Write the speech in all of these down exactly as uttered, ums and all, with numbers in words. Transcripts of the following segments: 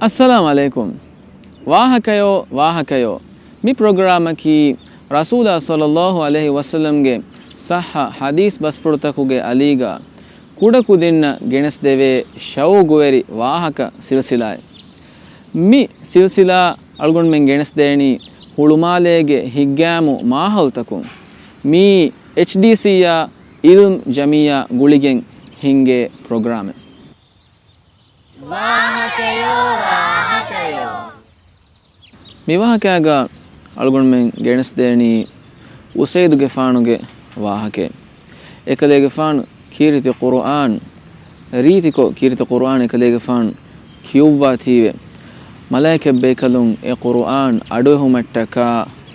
އައްސަލާމު ޢަލައިކުމް. ވާހަކަޔޯ، ވާހަކަޔޯ. މި ޕްރޮގްރާމަކީ ރަސޫލާ ޞައްލައްލާހު ޢަލައިހި ވަސައްލަމްގެ ޞައްޙަ ޙަދީޘް ބަސްފުޅުތަކުގެ އަލީގަ ކުޑަކުދިންނަށް ގެނެސްދެވޭ ޝައުގުވެރި ވާހަކަ ސިލްސިލާއެއް. މި ސިލްސިލާ އަޅުގަނޑުމެން ގެނެސްދޭނީ ހުޅުމާލޭގެ ހިތްގައިމު މާހައުލްތަކުން. މީ އެޗްޑީސީއާ އިލްމް ޖަމިއްޔާ ގުޅިގެން ހިންގޭ ޕްރޮގްރާމެއް. ވާހަކަޔޯ، ވާހަކަޔޯ. މި ވާހަކައިގަ އަޅުގަނޑުމެން ގެނެސްދޭނީ އުސައިދުގެފާނުގެ ވާހަކައެއް. އެކަލޭގެފާނު ކީރިތި ޤުރުއާން، ރީތިކޮށް ކީރިތި ޤުރުއާން އެކަލޭގެފާނު ކިޔުއްވާތީވެ، މަލާއިކަތްބޭކަލުން އެ ޤުރުއާން އަޑުއެހުމަށްޓަކާ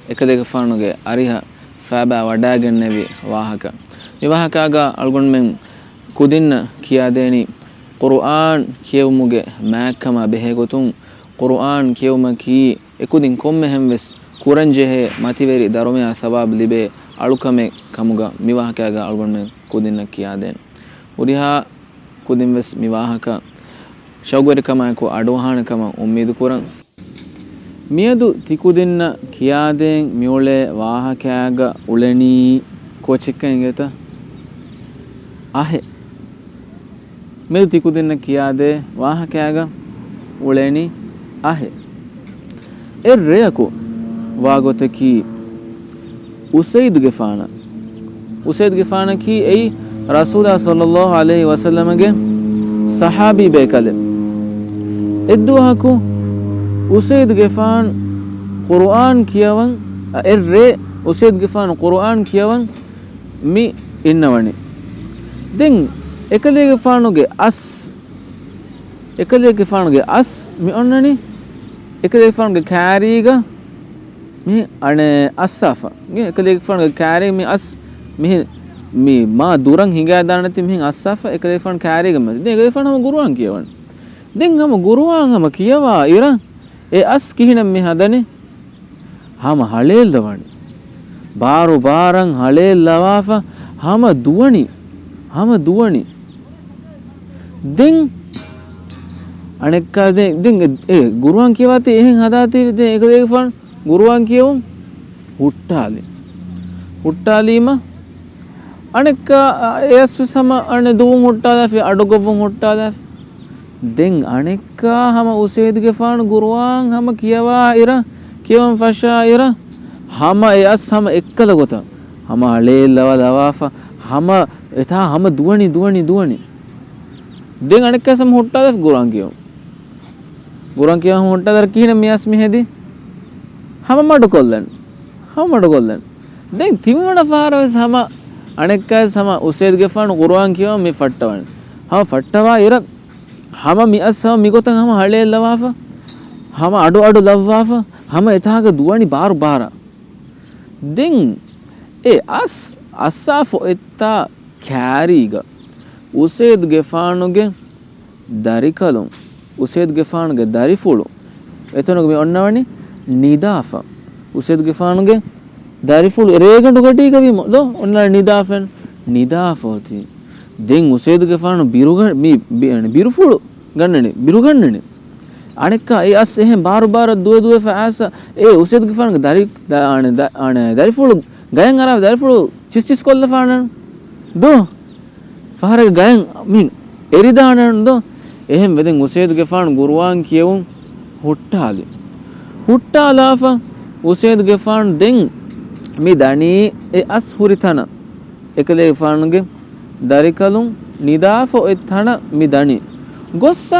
އެކަލޭގެފާނުގެ އަރިހަށް ފާބާ ވަޑާގެންނެވި ވާހަކަ. މި ވާހަކައިގަ އަޅުގަނޑުމެން ކުދިންނަށް ކިޔާދޭނީ، ޤުރުއާން ކިޔެވުމުގެ މާތްކަމާ ބެހޭގޮތުން، ޤުރުއާން ކިޔެވުމަކީ އެކުދިން ކޮންމެހެން ވެސް ކުރަންޖެހޭ މަތިވެރި ދަރުމަޔާ ސަވާބު ލިބޭ އަޅުކަމެއް ކަމުގަ މި ވާހަކައިގަ އަޅުގަނޑުމެން ކުދިންނަށް ކިޔާދޭން. ހުރިހާ ކުދިން ވެސް މި ވާހަކަ ޝައުގުވެރިކަމާއެކު އަޑުއަހާނެ ކަމަށް އުއްމީދު ކުރަން. މިއަދު ތިކުދިންނަށް ކިޔާދޭން މިއުޅޭ ވާހަކައިގަ އުޅެނީ ކޯޗެއްކަން އިނގޭތަ؟ އަހެއް. މިއަދު ތިކުދިންނަށް ކިޔާދޭ ވާހަކައިގަ އުޅެނީ އަހެއް. އެއްރެއަކު ވާގޮތަކީ އުސައިދުގެފާނަށް. އުސައިދުގެފާނަކީ އެއީ ރަސޫލާ ޞައްލައްލާހު ޢަލައިހި ވަސައްލަމަގެ ޞަޙާބީ ބޭކަލެއް. އެއްދުވަހަކު އުސައިދުގެފާނު ޤުރުއާން ކިޔަވަން، އަ، އެއްރޭ އުސައިދުގެފާނު ޤުރުއާން ކިޔަވަން މި އިންނަވަނީ. ދެން އެކަލޭގެފާނުގެ އަސް، އެކަލޭގެފާނުގެ އަސް މި އޮންނަނީ އެކަލޭގެފާނުގެ ކާރީގަ މި އަނެއް އައްސާފަ. އެކަލޭގެފާނުގެ ކާރީ މި އަސް މިހި-، މި މާ ދުރަށް ހިނގާދާނެތީ މިހެން އައްސާފަ އެކަލޭގެފާނު ކާރީގަ މެދު. ދެން އެކަލޭގެފާނު ހަމަ ގުރުއާން ކިޔަވަން. ދެން ހަމަ ގުރުއާން ހަމަ ކިޔަވާ އިރަށް އެ އަސް ކިހިނެއް މި ހަދަނީ؟ ހަމަ ހަޅޭއްލަވަނީ. ބާރު ބާރަށް ހަޅޭއްލަވާފަ ހަމަ ދުވަނީ. ހަމަ ދުވަނީ. ދެން އަނެއްކާ ދެ-، ދެން އެ، އެ ގުރުއާން ކިޔަވާތީ އެހެން ހަދާތީ ދެން އެކަލޭގެފާނު ގުރުއާން ކިޔެވުން ހުއްޓާލި. ހުއްޓާލީމަ އަނެއްކާ އެ އަސް ވެސް ހަމަ އަނެއް ދުވުން ހުއްޓާލާފި، އަޑުގޮއްވުން ހުއްޓާލާފި. ދެން އަނެއްކާ ހަމަ އުސައިދުގެފާނު ގުރުއާން ހަމަ ކިޔަވާ އިރަށް، ކިޔަވަން ފަށާ އިރަށް، ހަމަ އެ އަސް ހަމަ އެއްކަލަ ގޮތަށް ހަމަ ހަޅޭއްލަވާ ލަވާފަ، ހަމަ އެތާ ހަމަ ދުވަނީ، ދުވަނީ، ދުވަނީ. ދެން އަނެއްކާ ހަމަ ހުއްޓާލާފި ގުރުއާން ކިޔަވަން. ގުރުއާން ކިޔަވަން ހުއްޓާލާ ކިހިނެއް މި އަސް މި ހެދީ؟ ހަމަ މަޑުކޮށްލަން. ހަމަ މަޑުކޮށްލަން. ދެން ތިންވަނަ ފަހަރަށް ވެސް ހަމަ އަނެއްކާވެސް ހަމަ އުސައިދުގެފާނު ގުރުއާން ކިޔަވަން މި ފައްޓަވަން. ހަމަ ފައްޓަވާ އިރަށް ހަމަ މި އަސް ހަމަ މިގޮތަށް ހަމަ ހަޅޭއްލަވާފަ، ހަމަ އަޑު އަޑު ލައްވާފަ، ހަމަ އެތާގަ ދުވަނީ ބާރު ބާރަށް. ދެން އެ އަސް އައްސާފަ އޮތްތާ ކާރީގަ އުސައިދުގެފާނުގެ ދަރިކަލުން، އުސައިދުގެފާނުގެ ދަރިފުޅު އެތަނުގަ މި އޮންނަވަނީ ނިދާފަ. އުސައިދުގެފާނުގެ ދަރިފުޅު ރޭގަނޑު ގަޑީގަ ވީމަ ދޯ އޮންނަ ނިދާފަ، ނިދާފަ އޮތީ. ދެން އުސައިދުގެފާނު ބިރުގަ-، މި ބި-، އަނެ ބިރުފުޅު ގަންނަނީ، ބިރުގަންނަނީ. އަނެއްކާ އެ އަސް އެހެން ބާރު ބާރަށް ދުވެ ދުވެފަ އައިސް އެ އުސައިދުގެފާނުގެ ދަރި-، ދަ-، އަނެ ދަ-، އަނެ ދަރިފުޅު ގަޔަށް އަރާ ދަރިފުޅު ޗިސްޗިސް ކޮށްލަފާނަން ދޯ. ފަހަރަކަށް ގަޔަށް މި އެރިދާނަން ދޯ. އެހެން ވެދެން އުސައިދުގެފާނު ގުރުއާން ކިޔެވުން ހުއްޓާލި. ހުއްޓާލާފަ އުސައިދުގެފާނު ދެން މި ދަނީ އެ އަސް ހުރި ތަނަށް. އެކަލޭގެފާނުގެ ދަރިކަލުން ނިދާފަ އޮތް ތަނަށް މި ދަނީ. ގޮއްސަ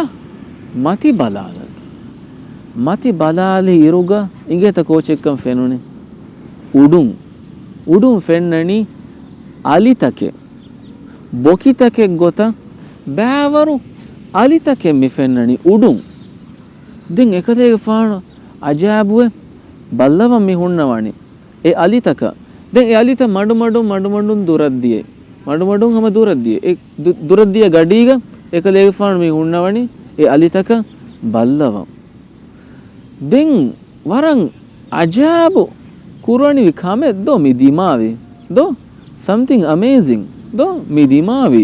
މަތި ބަލާލަން. މަތި ބަލާލި އިރުގަ އިނގޭތަ ކޯޗެއްކަން ފެނުނީ؟ އުޑުން. އުޑުން ފެންނަނީ އަލިތަކެއް. ބޮކިތަކެއް ގޮތަށް ބައިވަރު އަލިތަކެއް މި ފެންނަނީ އުޑުން. ދެން އެކަލޭގެފާނު އަޖައިބުވެ ބައްލަވަން މި ހުންނަވަނީ އެ އަލިތަކަށް. ދެން އެ އަލިތައް މަޑުމަޑުން މަޑުމަޑުން ދުރަށް ދިޔައީ. މަޑުމަޑުން ހަމަ ދުރަށް ދިޔަ. އެ ދު-، ދުރަށް ދިޔަ ގަޑީގަ އެކަލޭގެފާނު މި ހުންނަވަނީ އެ އަލިތަކަށް ބައްލަވަން. ދެން ވަރަށް އަޖައިބު ކުރަނިވި ކަމެއް ދޯ މި ދިމާވީ؟ ދޯ؟ Something amazing ދޯ މި ދިމާވީ؟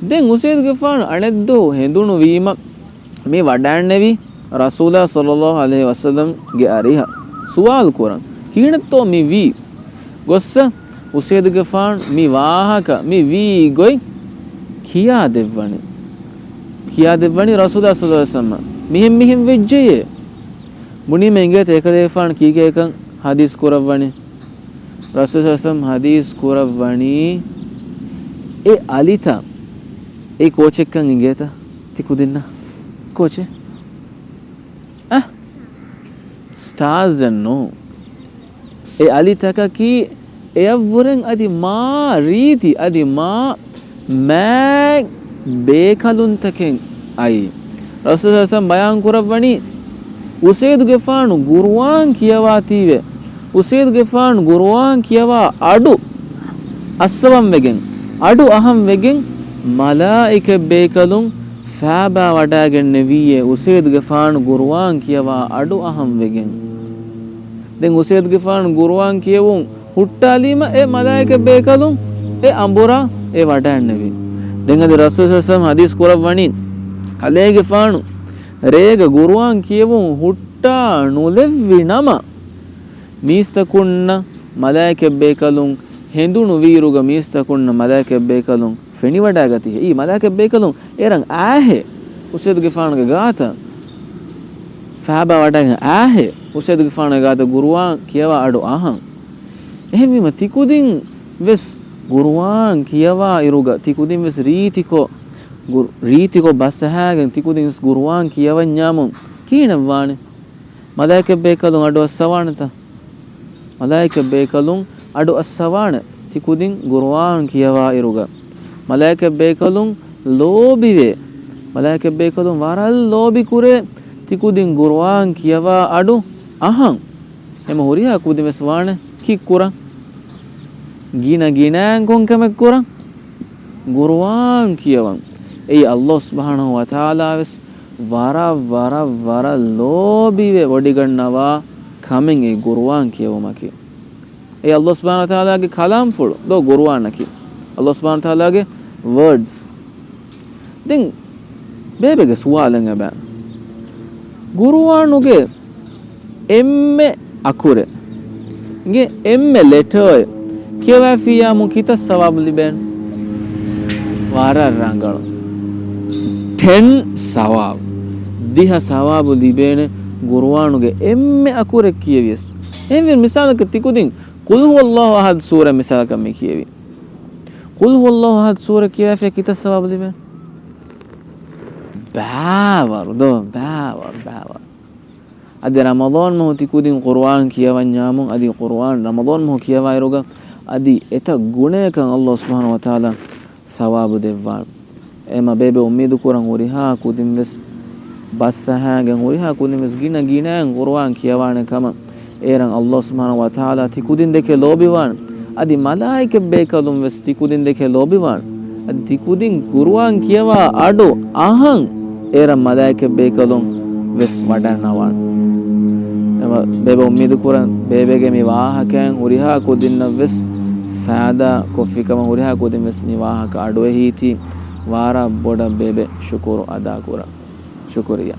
ދެން އުސައިދުގެފާނު އަނެއްދުވަހު ހެނދުނު ވީމަ މި ވަޑައިންނެވި ރަސޫލާ ޞައްލައްލާހު ޢަލައިހި ވަސައްލަމްގެ އަރިހަށް ސުވާލު ކުރަން، ކިހިނެއްތޯ މި ވީ؟ ގޮއްސަ އުސޭދުގެފާނު މި ވާހަކަ މި ވީ ގޮތް ކިޔާދެއްވަނީ. ކިޔާދެއްވަނީ ރަސޫލާ ޞައްލައްލާހު ޢަލައިހި ވަސައްލަމަށް މިހެން މިހެން ވެއްޖެޔޭ. ބުނީމަ އިނގޭތަ އެކަލޭފާނު ކީކޭކަން ޙަދީޘް ކުރައްވަނީ؟ ރަސޫލާ ޞައްލައްލާހު ޢަލައިހި ވަސައްލަމް ޙަދީޘް ކުރައްވަނީ އެ އަލިތައް އެ ކޯޗެއްކަން އިނގޭތަ؟ ތި ކުދިންނަށް ކޯޗެއް؟ އަ؟ ސްޓާޒެއް ނޫން. އެ އަލިތަކަކީ އެއަށްވުރެން އަދި މާ ރީތި، އަދި މާ މާތް ބޭކަލުންތަކެއް އައީ. ރަސޫލާ ޞައްލައްލާހު ޢަލައިހި ވަސައްލަމް ބަޔާން ކުރައްވަނީ، އުސޭދުގެފާނު ޤުރުއާން ކިޔަވާތީވެ، އުސޭދުގެފާނު ޤުރުއާން ކިޔަވާ އަޑު އައްސަވަން ވެގެން، އަޑު އަހަން ވެގެން، މަލާއިކަތް ބޭކަލުން ފާބާ ވަޑާގެންނެވީއޭ އުސޭދުގެފާނު ޤުރުއާން ކިޔަވާ އަޑު އަހަން ވެގެން. ދެން އުސޭދުގެފާނު ޤުރުއާން ކިޔެވުން ހުއްޓާލީމަ އެ މަލާއިކަތް ބޭކަލުން އެ އަނބުރާ އެ ވަޑާންނެވި. ދެން އަދި ރަސޫލު ޞައްލައްލާހު ޢަލައިހި ވަސައްލަމް ޙަދީޘް ކުރައްވަނީ، ކަލޭގެފާނު ރޭގަ ޤުރުއާން ކިޔެވުން ހުއްޓާ ނުލެއްވި ނަމަ، މީސްތަކުންނަށް މަލާއިކަތް ބޭކަލުން ހެނދުނު ވީއިރުގަ މީސްތަކުންނަށް މަލާއިކަތް ބޭކަލުން ފެނިވަޑާގަތީ. އެއީ މަލާއިކަތް ބޭކަލުން އޭރަށް އާހޭ އުސޭދުގެފާނުގެ ގާތަށް ފާބާ ވަޑައިގެން އާހޭ އުސޭދުގެފާނުގެ ގާތަށް ޤުރުއާން ކިޔަވާ އަޑު އަހަން. އެހެންވީމަ ތިކުދިން ވެސް ޤުރުއާން ކިޔަވާ އިރުގަ ތިކުދިން ވެސް ރީތިކޮށް، ގު-، ރީތިކޮށް ބަސްއަހާގެން ތިކުދިން ވެސް ޤުރުއާން ކިޔަވަންޏާމުން ކިހިނެއްވާނެ؟ މަލާއިކަތް ބޭކަލުން އަޑު އައްސަވާނެތަ؟ މަލާއިކަތް ބޭކަލުން އަޑު އައްސަވާނެ ތިކުދިން ޤުރުއާން ކިޔަވާ އިރުގަ. މަލާއިކަތް ބޭކަލުން ލޯބިވޭ. މަލާއިކަތް ބޭކަލުން ވަރަށް ލޯބި ކުރޭ ތިކުދިން ޤުރުއާން ކިޔަވާ އަޑު އަހަން. އެމަ ހުރިހާ ކުދިން ވެސް ވާނެ ކީއްކުރަން؟ ގިނަ ގިނައިން ކޮންކަމެއް ކުރަން؟ ޤުރުއާން ކިޔަވަން. އެއީ ﷲ ސުބްޙާނަހޫ ވަތަޢާލާ ވެސް ވަރަށް، ވަރަށް، ވަރަށް ލޯބިވެ ވޮޑިގަންނަވާ ކަމެއް އެ ޤުރުއާން ކިޔެވުމަކީ. އެ ﷲ ސުބްޙާނަހޫ ވަތަޢާލާގެ ކަލާމްފުޅު ދޯ ޤުރުއާނަކީ. ﷲ ސުބްޙާނަހޫ ވަތަޢާލާގެ ވަރޑްސް. ދެން ބޭބެގެ ސުވާލެއް އެބަ. ޤުރުއާނުގެ އެންމެ އަކުރެއް، އިނގޭ އެންމެ ލެޓާއެއް ކިޔަވައިފިއްޔާމު ކިތައް ސަވާބު ލިބޭނެ؟ ވަރަށް ރަނގަޅު. ޓެން ސަވާބު. ދިހަ ސަވާބު ލިބޭނެ ޤުރުއާނުގެ އެންމެ އަކުރެއް ކިޔެވިޔަސް. އެހެންވީމަ މިސާލަކަށް ތިކުދިން ޤުލް ހުވައްލާހު އަޙަދު ސޫރަ މިސާލަކަށް މި ކިޔެވި. ޤުލް ހުވައްލާހު އަޙަދު ސޫރަ ކިޔަވައިފިއްޔާ ކިތައް ސަވާބު ލިބޭނެ؟ ބައިވަރު ދޯ، ބައިވަރު، ބައިވަރު. އަދި ރަމަޟާން މަހު ތިކުދިން ޤުރުއާން ކިޔަވަންޏާމުން، އަދި ޤުރުއާން ރަމަޟާން މަހު ކިޔަވާއިރުގަ އަދި އެތައް ގުނަޔަކަށް ﷲ ސުބްޙާނަހޫ ވަތަޢާލާ ސަވާބު ދެއްވާނެ. އެމަ ބޭބެ އުއްމީދު ކުރަން ހުރިހާ ކުދިން ވެސް ބަސްއަހާގެން ހުރިހާ ކުދިން ވެސް ގިނަ ގިނައިން ޤުރުއާން ކިޔަވާނެ ކަމަށް. އޭރަށް ﷲ ސުބްޙާނަހޫ ވަތަޢާލާ ތިކުދިން ދެކެ ލޯބިވާނެ. އަދި މަލާއިކަތް ބޭކަލުން ވެސް ތިކުދިން ދެކެ ލޯބިވާނެ. އަދި ތިކުދިން ޤުރުއާން ކިޔަވާ އަޑު އަހަން އޭރަށް މަލާއިކަތް ބޭކަލުން ވެސް ވަޑަންނަވާނެ. އެމަ ބޭބެ އުއްމީދު ކުރަން ބޭބެގެ މި ވާހަކައިން ހުރިހާ ކުދިންނަށް ވެސް ފާއިދާ ކޮށްފިކަމަށް ހުރިހާ ކުދިން ވެސް މި ވާހަކަ އަޑުއެހީތީ ވަރަށް ބޮޑަށް ބޭބެ ޝުކުރު އަދާކުރަން. ޝުކުރިއްޔާ.